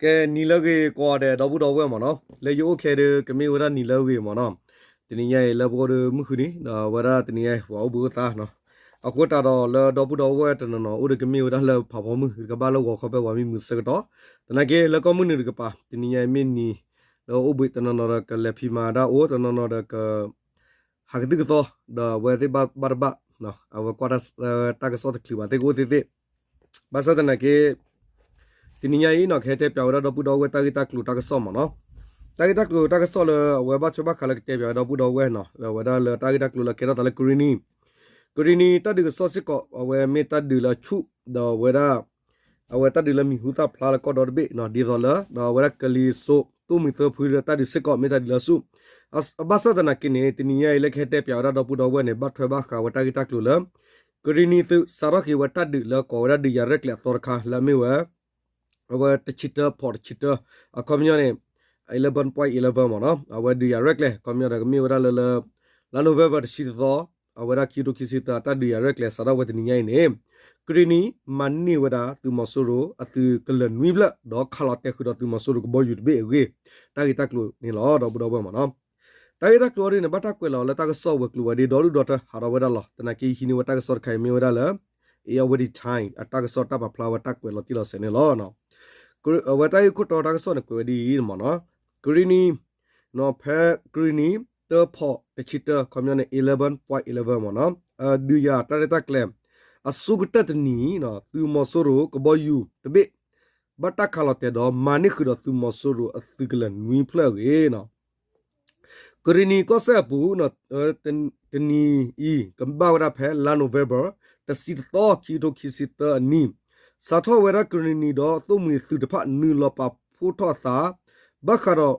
ကဲနံၤလၢအဂ့ၤကိးဂၤဒဲး ဒီပုၢ်ဒီဝဲၢ်မ့ၢ်နီၤ, လၢယအိၣ်ခဲဒီး ကမ့ၢ်ဝဲဒၣ်နံၤလၢအဂ့ၤမ့ၢ်နီၤ, တနံၤညါအံၤလၢပဂီၢ်ဒီးမုၢ်ဃုနံၤ ဒီးအဝဲဒၣ်တနံၤညါအံၤ ပှၤအိၣ်ဘှံးအိၣ်သါနီၤ, အဃိသတးဒီးလၢဒီပုၢ်ဒီဝဲၢ်တနီၤနီၤ အိၣ်ဒီးကမ့ၢ်ဝဲဒၣ်လၢဖးဖီမုၢ် ကဘၣ်လၢဂီၤခီဖဲပှၤမံမုာ်ဆၢကတီၢ်, သနာ်က့လၢကီၢ်မုၢ်နုာ်တကပၤ တနံၤညါအံၤမ့ၢ်နံၤ လၢအိၣ်ဘှံးတနီၤနီၤဒီးကလဲၤဖံးမၤဒၣ်အိၣ် တနီၤနီၤဒီးက ဟးကသုၣ်ကသီ ဒီးအဝဲသ့ၣ်ဘၣ်တဘၣ် အဝဲကွၢ်တၢ်ကစီၣ်တချုးဘၣ်သ့ၣ်ကအိၣ်သ့ၣ်သ့ၣ်, ဘၣ်ဆၣ်သနာ်က့ တနံၤညါအံၤနီၤ ကဟဲတဲပၠးဝဲဒၣ်ဒီပုၢ်ဒီဝဲၢ်တၢ်ဂ့ၢ်တၢ်ကျိၤတၢ်ကစီၣ်မ့ၢ်နီၤ, တၢ်ဂ့ၢ်တၢ်ကျိၤတၢ်ကစီၣ်လၢအဝဲဘၣ်ထွဲဘၣ်ဃးလၢကတဲပၠးဝဲဒီပုၢ်ဒီဝဲၢ်နီၤ လၢအဝဲဒၣ်လၢတၢ်ဂ့ၢ်တၢ်ကျိၤလၢကဲထီၣ်သးလၢကရံၣ်နံၤ, ကရံၣ်နံၤတၢ်ဒုးကစီၣ်စ့ၢ်ကီး အဝဲမ့ၢ်တၢ်ဒုးလၢဆူၣ် ဒီးအဝဲဒၣ် အဝဲတၢ်ဒုးလၢမံၤဟူသၣ်ဖျါလၢကီၢ်ဒီတဘ့ၣ်နီၤ ဒ်သိးလၢ ဒီးအဝဲဒၣ်ကလံၤစိး သိၣ်မှံၤသၢဖုဒီးတၢ်ဒုးစ့ၢ်ကီး မ့ၢ်တၢ်ဒုးလၢဆူၣ်, ဘၣ်ဆၣ်သနာ်က့န့ၣ် တနံၤညါအံၤလၢကဟဲတဲပၠးဝဲဒၣ်ဒီပုၢ်ဒီဝဲၢ်န့ၣ် ဘၣ်ထွဲဘၣ်ဃးဝဲတၢ်ဂ့ၢ်တၢ်ကျိၤလၢ ကရံၣ်နံၤသုးစးထီၣ်က့ၤဝဲတၢ်ဒုးလၢကိးဝဲဒၣ်ဒုးယၤရဲၣ်ကျဲၤအသီတခါ လၢအမ့ၢ်ဝဲ အဝဲတဆံတၢ ဖီးတဆံတၢ အခီပညီန့ၣ် eleven point eleven မ့ၢ်နီၤ, အဝဲဒုးယၤရဲၣ်ကျဲၤ အခီပညီဒီးကမ့ၢ်ဝဲဒၣ်လၢလၢ လါ November တဆံတသီ အဝဲဒၣ်ခံကထိခံဆံသၢ တၢ်ဒုးယၤရဲၣ်ကျဲၤစးထီၣ်ဝဲတနံၤညါအံၤန့ၣ် ကရံၣ်နံၤမၤန့ၢ်ဝဲဒၣ်သုးမီၤစိရိၤအသုးကလၢၤနွံဖျၢၣ် ဒီးခးလီၤတဲာ်ဃုာ်ဒီးသုးမီၤစိရိၤကဘီယူၤတဘ့ၣ်အဂ့ၢ် တၢ်ဂ့ၢ်တၢ်ကျိၤန့ၣ်လီၤ ဒီပုၢ်ဒီဝဲၢ်မ့ၢ်နီၤ, တၢ်ဂ့ၢ်တၢ်ကျိၤအံၤန့ၣ် ဘၣ်တၢ်ကွဲးလီၤလၢတၢ်ကစီၣ်ဝဲၤကျိၤဝဲၤဒ့ဒီဒူၣ်ဒီထၢဟးထီၣ်ဝဲဒၣ်လီၤ. သနာ်က့ယဟံးန့ၢ်ဝဲတၢ်ကစီၣ်တခါအံၤမ့ၢ်ဝဲဒၣ်လၢ Irrawaddy Times အတၢ်ကစီၣ်တၢ်ပာ်ဖျါဝဲတၢ်ကွဲးလီၤတံၢ်လီၤဆဲးန့ၣ်လီၤ. အဝဲတၢ်ဂ့ၢ်ခိၣ်တီတၢ်ကစီၣ်န့ၣ် ကွဲးဝဲဒ်အံၤမ့ၢ်နီၤ, ကရံၣ်နံၤ ဖဲကရံၣ်နံၤ တၢဖီးတဆံတၢ ခီပညီန့ၣ် eleven point eleven မ့ၢ်နီၤ, ဒုးယၤတၢ်ရဲၣ်တၢ်ကျဲၤ အဆိကတၢၢ်တနံၤ သုးမီၤစိရိၤကဘီယူၤတဘ့ၣ် ဘၣ်တၢ်ခးလီၤတဲာ်ဒီးမၤန့ၢ်ဃုာ်ဒီးသုးမီၤစိရိၤအသုးကလၢၤနွံဖျၢၣ်အဂ့ၢ် ကရံၣ်နံၤကီၢ်စဲၣ်အပူၤ တနံၤအံၤ ကဘၣ်ဝဲဒၣ်ဖဲလါ November တဆံတသီ ခံကထိခံဆံသၢအနံၤ, စးထီၣ်ဝဲဒၣ်ကရံၣ်နံၤဒီးသိၣ်မှံၤသုးတဖၣ် နုာ်လီၤပာ်ဖှိၣ်ထီၣ်အသး ဘၣ်ဃးဒီး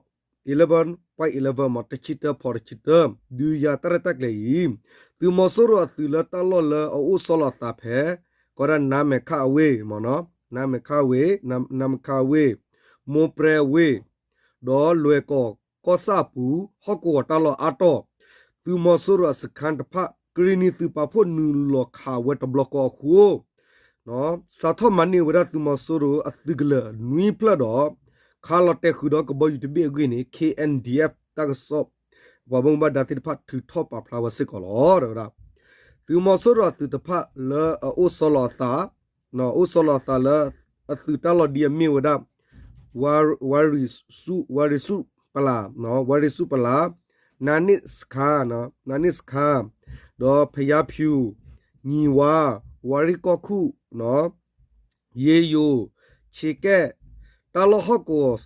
eleven point eleven မ့ၢ် တဆံတၢ ဖီးတဆံတၢ ဒုးယၤတၢ်ရဲၣ်တၢ်ကျဲၤအံၤ, သုးမီၤစိရိၤအသုးလၢတၢ်လီၢ်လၢအအိၣ်ဆီလီၤအသးဖဲ ကီးဒၣ်နါမဲာ်ခၣ်အဝ့ၢ် မ့ၢ်နီၤ, နါမဲာ်ခၣ်အဝ့ၢ်, နါမဲာ်ခၣ်အဝ့ၢ် ဒီးလွဲၢ်ကီၢ်ကီၢ်ဆၣ်အပူၤ ဟီၣ်ကဝီၤတၢ်လီၢ်အါတီၢ် သုးမီၤစိရိၤအစခါတဖၣ် ကရံၣ်နံၤသုးပာ်ဖှိၣ်နုာ်လီၤခးဝဲတဘျီဃီအဃိ စးထီၣ်မၤန့ၢ်ဝဲဒၣ်သုးမီၤစိရိၤအသုးကလၢၤနွံဖျၢၣ်ဒီး ခးလီၤတဲာ်ဃုာ်ဒီးကဘီယူၤတဘ့ၣ်အဂ့ၢ်န့ၣ် K N D F တၢ်ကစီၣ် ပှၤဘၣ်မူဘၣ်ဒါသ့ၣ်တဖၣ်ထုးထီၣ်ပာ်ဖျါဝဲစ့ၢ်ကီးလီၤ. တဲဝဲဒၣ် သုးမီၤစိရိၤအသုးတဖၣ်လၢအအိၣ်ဆီလီၤအသး အိၣ်ဆီလီၤအသးလၢ အသုးတၢ်လီၢ်ဒ်အမ့ၢ်ဝဲဒၣ် ဝၤရံၤဆူၣ်ပလၢ် ဝၤရံၤဆူၣ်ပလၢ် နါန့ၣ်စခါ နါန့ၣ်စခါ ဒီးဖယါဖၠူၣ် ညံၣ်ဝါ ဝၤရံၤကီၢ်ခူၣ် ယ့ယိၤ ဆ့ကဲၣ် တၢ်လီၢ်ဟီၣ်ကဝီၤ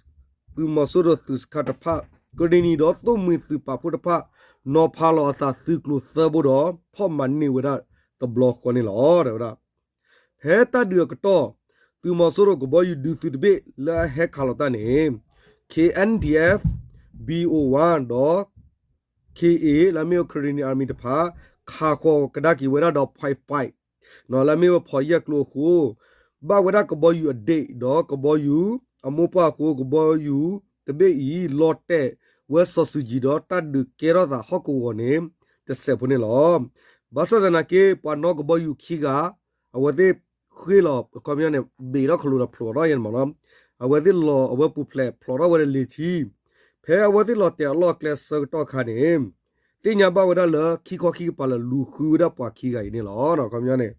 သုးမီၤစိရိၤသုးစခါတဖၣ် ကရံၣ်နံၤဒီးသိၣ်မှံၤသုးပာ်ဖှိၣ်တဖၣ် နီၤဖးလီၤအသးသုးကျိၤသၢဘိဒီး ထီၣ်မၤန့ၢ်ဝဲဒၣ်တဘျီဃီန့ၣ်လီၤ. တဲဝဲဒၣ် ဖဲတၢ်ဒုးအကတီၢ် သုးမီၤစိရိၤကဘီယူၤဒုးသုးတဘ့ၣ်လၢအဟဲခးလီၤတၢ်န့ၣ် K N D F B O one ဒီး K A လၢအမ့ၢ်ဝဲ Karenni Army တဖၣ် ခးဃီၤကဒါက့ၤဝဲဒၣ်ဒီး point five လၢအမ့ၢ်ဝဲဖီးယဲၢ်ကျိအဃိ ဘၣ်ဝဲဒၣ်ကဘီယူၤအဒ့ၣ်ဒီးကဘီယူၤအမိၢ်ပှၢ်အဃိ ကဘီယူၤတဘ့ၣ်အံၤ လီၤတဲာ်ဝဲစီၤစုၤယံၤဒီးတၢ်ဒုးကဲထီၣ်သးဟီၣ်ကဝီၤန့ၣ် တစဲးဖိန့ၣ်လီၤ. ဘၣ်ဆၣ်သနာ်က့ ပှၤနီၣ်ကဘီယူၤခံဂၤ အဝဲသ့ၣ်ဃ့ၢ်လီၤ အခီပညီန့ၣ် ဘ့ၣ်ထီၣ်ခလိာ်ဒီးဖျိးထီၣ်ယဲန့ၣ်မ့ၢ်နီၤ, အဝဲသ့ၣ်လီၤအဝဲပူၤဖျဲးဖျိးထီၣ်ဝဲဒီးလံာ်ထံ, ဖဲအဝဲသ့ၣ်လီၤတဲာ်အလီၢ်အကျဲဆၢကတီၢ်အခါန့ၣ် သ့ၣ်ညါဘၣ်ဝဲဒၣ်လၢခံခီခံကပၤလၢလူၤဃုဝဲဒၣ်ပှၤခံဂၤအံၤန့ၣ်လီၤ. အခီပညီန့ၣ်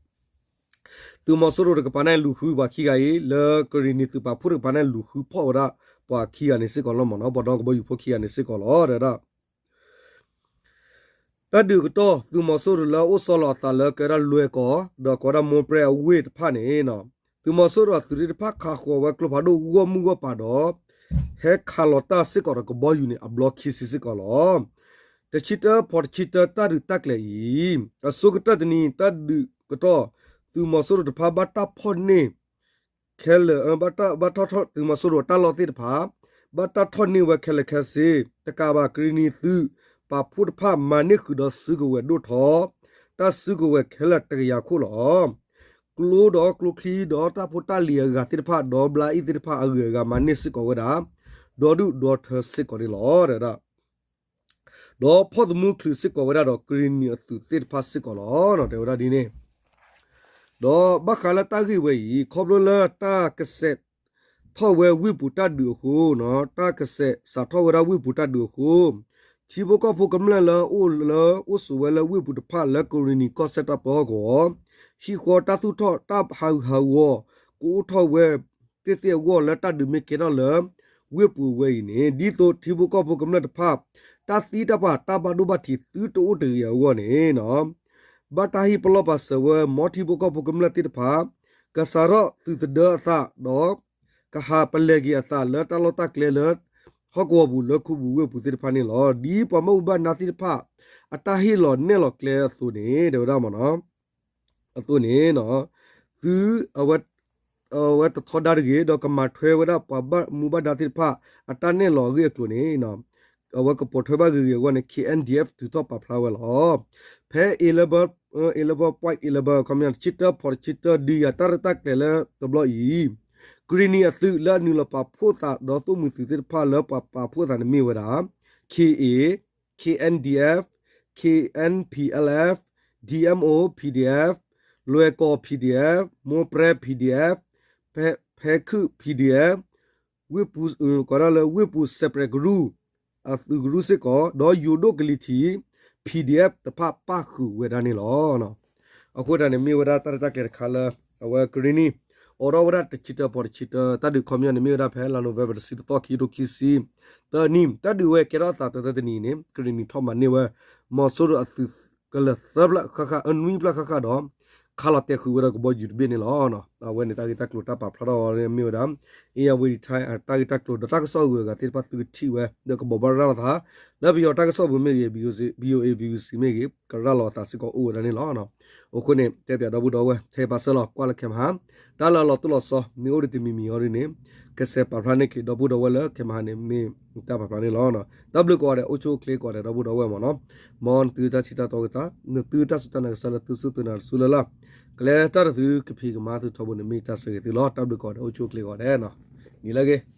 သုးမီၤစိရိၤတကပၤန့ၣ်လူၤဃုပှၤခံဂၤအံၤ လၢကရံၣ်နံၤသုးပာ်ဖှိၣ်တကပၤန့ၣ် လူၤဃုဖီၣ်ဝဲဒၣ်ပှၤခံဂၤန့ၣ်စ့ၢ်ကီးလီၤမ့ၢ်နီၤ, ပှၤနီၣ်ကဘီယူၤဖိခံဂၤန့ၣ်စ့ၢ်ကီးလီၤ. တဲဝဲဒၣ် တၢ်ဒုးအကတီၢ် သုးမီၤစိရိၤလၢအအိၣ်ဆီလီၤအသးလၢကဲဝဲဒၣ်လွဲၢ်ကီၢ် ဒီးကီးဝဲဒၣ်မိၢ်ပြဲအဝ့ၢ်တဖၣ်န့ၣ် သုးမီၤစိရိၤအသုးရ့ၣ်တဖၣ်ခးဃီၤဝဲကျိဖးဒိၣ်ဂီၢ်မုၢ်ဂီၢ်ပၤဒီး ဟဲခးလီၤတၢ်စ့ၢ်ကီးဒီးကဘီယူၤန့ၣ် အဘျီခံဆံစ့ၢ်ကီးလီၤ. တဆံတၢ ဖီးတဆံတၢ တၢ်ဒုးတၢ်ကျဲၤအံၤ အဆိကတၢၢ်တနံၤ တၢ်ဒုးကတီၢ် သုးမီၤစိရိၤတဖၣ်ဘၣ်တၢ်ဖီၣ်န့ၢ် ခဲလၢာ် ဘၣ်ထီၣ် သုးမီၤစိရိၤအတၢ်လီၢ်သ့ၣ်တဖၣ် ဘၣ်တၢ်ထီၣ်န့ၢ်ဝဲခဲလၢာ်ခဲဆ့, တကးဘၣ် ကရံၣ်နံၤသုးပာ်ဖှိၣ်တဖၣ် မၤန့ၢ်ဃုာ်ဒီးစုကဝဲၤဒိၣ်ထီၣ် တၢ်စုကဝဲၤခဲလၢာ်တကယၤခိၣ်လီၤ. ကျိဒီးကျိချံဒီးတၢ်ဖိတၢ်လံၤအဂၤသ့ၣ်တဖၣ် ဒီးဘျါအံၣ်သ့ၣ်တဖၣ်အဂုၤအဂၤမၤန့ၢ်စ့ၢ်ကီးဝဲဒၣ် ဒီဒူၣ်ဒီထၢစ့ၢ်ကီးန့ၣ်လီၤ. တဲဝဲဒၣ် ဒီးဖီၣ်သမူချုးစ့ၢ်ကီးဝဲဒၣ်ဒီးကရံၣ်နံၤအသုးသ့ၣ်တဖၣ်စ့ၢ်ကီးလီၤ. တဲဝဲဒၣ်ဒ်န့ၣ် ဒီးဘၣ်ဃးလၢတၢ်ဂ့ၢ်ဝဲအံၤ ခီဖျိလၢတၢ်ကစဲး စးထီၣ်ဝဲဝ့ၢ်ပူၤတၢ်ဒုးအဃိ, တၢ်ကစဲးစးထီၣ်ဝဲဒၣ်ဝ့ၢ်ပူၤတၢ်ဒုးအဃိ, ထံဖိကီၢ်ဖိကမျၢၢ်လၢအိၣ်လၢအိၣ်ဆိးဝဲလၢဝ့ၢ်ပူၤတဖၣ်လၢကရံၣ်နံၤကီၢ်စဲၣ်တၢ်ပၢဟီၣ်ကဝီၤ, ဟံၣ်ဃီတၢ်သူၣ်ထီၣ်တၢ်ဟးဂူာ်ဟးဂီၤ ကအိၣ်ထီၣ်ဝဲသ့ၣ်သ့ၣ်အဂီၢ်လၢတၢ်ဒုးမ့ၢ်ကဲထီၣ်လၢ ဝ့ၢ်ပူၤဝဲအံၤန့ၣ် ဒ်သိးထံဖိကီၢ်ဖိကမျၢၢ်တဖၣ် တၢ်သံတၢ်ပှၢ်တၢ်ဘၣ်ဒိဘၣ်ထံးသုတအိၣ်တဂ့ၤအဂီၢ်န့ၣ် ဘၣ်တၢ်ဟ့ၣ်ပလီၢ်ပာ်စၢၤဝဲ မ်ထံဖိကီၢ်ဖိကမျၢၢ်သ့ၣ်တဖၣ် ကစးထီၣ်သုးသဒၢအသးဒီး ကဟးပလဲၤက့ၤအသးလၢတၢ်လီၢ်တၢ်ကျဲလၢ ဟီၣ်ကဝီၤပူၤလၢခူပူၤဝ့ၢ်ပူၤသ့ၣ်တဖၣ်န့ၣ်လီၤ. ဒ်ပှၤဘၣ်မူဘၣ်ဒါသ့ၣ်တဖၣ် အတၢ်ဟ့ၣ်လီၤနဲၣ်လီၤကျဲအသိးန့ၣ် တဲဝဲဒၣ်မ့ၢ်နီၤ အသိးန့ၣ် သု အဝဲတထီဒါတဂ့ၤ ဒီးကမၤထွဲဝဲဒၣ်ပှၤဘၣ်မူဘၣ်ဒါသ့ၣ်တဖၣ် အတၢ်နဲၣ်လီၤအဂ့ၢ်အကျိၤန့ၣ် အဝဲကပိာ်ထွဲဘၣ်ဂ့ၤဂ့ၤအဂီၢ်န့ၣ် K N D F ထုးထီၣ်ပာ်ဖျါဝဲလီၤ. ဖဲ eleven, eleven point eleven ခီပညီ တဆံတၢ point တဆံတၢ ဒုးယၤတၢ်ရဲၣ်တၢ်ကျဲၤလၢတဘျီအံၤ ကရံၣ်နံၤအသုးလၢအနုာ်လီၤပာ်ဖှိၣ်သးဒီးသိၣ်မှံၤသုးသ့ၣ်တဖၣ်လၢပှၤပာ်ဖှိၣ်သးန့ၣ်မ့ၢ်ဝဲဒၣ် K A, K N D F, K N P L F, D M O, P D F, လွဲၢ်ကီၢ် P D F, မိၢ်ပြဲ P D F, ဖဲခုၣ် P D F, ဝ့ၢ်ပူၤ ကိးဒၣ်လၢဝ့ၢ်ပူၤ separate group အသုးကရူၢ်စ့ၢ်ကီး ဒီးယိၤဒိၣ်ကလံၤထံး P D F တဖၣ်ပၣ်ဃုာ်ဝဲဒၣ်န့ၣ်လီၤ. အဃိတၢ်န့ၣ်မ့ၢ်ဝဲဒၣ်တၢ်ရဲၣ်တၢ်ကျဲၤတခါလၢ အဝဲကရံၣ်နံၤ အိးထီၣ်ဝဲဒၣ်တဆံတၢ point တဆံတၢ တၢ်ဒုးခီပညီန့ၣ်မ့ၢ်ဝဲဒၣ်ဖဲလါ November တဆံတသီ ခံကထိခံဆံသၢနံၣ် တၢ်ဒုးဝဲကဲထီၣ်အသးတသၢတနံၤန့ၣ် ကရံၣ်နံၤထီၣ်မၤန့ၢ်ဝဲ မီၤစိရိၤအသုးကလၢၤသၢဖျၢၣ်ဃၣ်ဃၣ် အနွံဖျၢၣ်ဃၣ်ဃၣ်ဒီး ခးလီၤတဲာ်ဃုာ်ဝဲဒီးကဘီယူၤတဘ့ၣ်န့ၣ်လီၤ. အဝဲန့ၣ်တၢ်ဂ့ၢ်တၢ်ကျိၤတၢ်ပာ်ဖျါထီၣ်အီၤမ့ၢ်ဝဲဒၣ် အ့ၣ်ယၣ်ဝ့ၤဒံထါ တၢ်ဂ့ၢ်တၢ်ကျိၤဒီးတၢ်ကစီၣ်အဂုၤအဂၤသ့ၣ်တဖၣ်သုကထံၣ်ဝဲ ဒီးကဘိးဘၣ်ရၤလီၤသး လၢပယီၤတၢ်ကစီၣ်ပူၤမ့ၢ်ဂ့ၤ V O A, V O C မ့ၢ်ဂ့ၤ ကရၤလီၤအသးစ့ၢ်ကီးအိၣ်ဝဲဒၣ်န့ၣ်လီၤ. အဃိန့ၣ် တဲပၠးဒီပုၢ်ဒီဝဲၢ် ထဲပာ်စၢၤလီၤကွၢ်လၢခဲမဟါ တၢ်လၢအလီၤတိၢ်လီၤဆီ မ့ၢ်အိၣ်ဒံးတမံၤမံၤအီၤဒ်န့ၣ် ကစဲးပာ်ဖျါန့ၢ်က့ၤဒီပုၢ်ဒီဝဲၢ်လၢခဲမဟါန့ၣ် မ့ၢ်တၢ်ပာ်ဖျါန့ၣ်လီၤ. တၢ်ဘျုးကိးဂၤဒဲး အိၣ်ဆူၣ်အိၣ်ချ့ကိးဂၤဒဲး ဒီပုၢ်ဒီဝဲၢ်မ့ၢ်နီၤ မ်နသုတၢ်ထံၣ်တၢ်တီကသး နသုတၢ်စူၢ်တၢ်နာ်ကစၢ်လၢသုစူၢ်သုနာ်တစူၢ်လၢ်လၢ် ကလဲၤတၢ်တသုကဖံးကမၤသုထီဘိန့ၣ် မ့ၢ်တၢ်ဆၢဂ့ၤသုလီၤ. တၢ်ဘျုးကိးဂၤဒဲး အိၣ်ဆူၣ်အိၣ်ချ့ကိးဂၤဒဲးနီၤ နံၤလၢအဂ့ၤ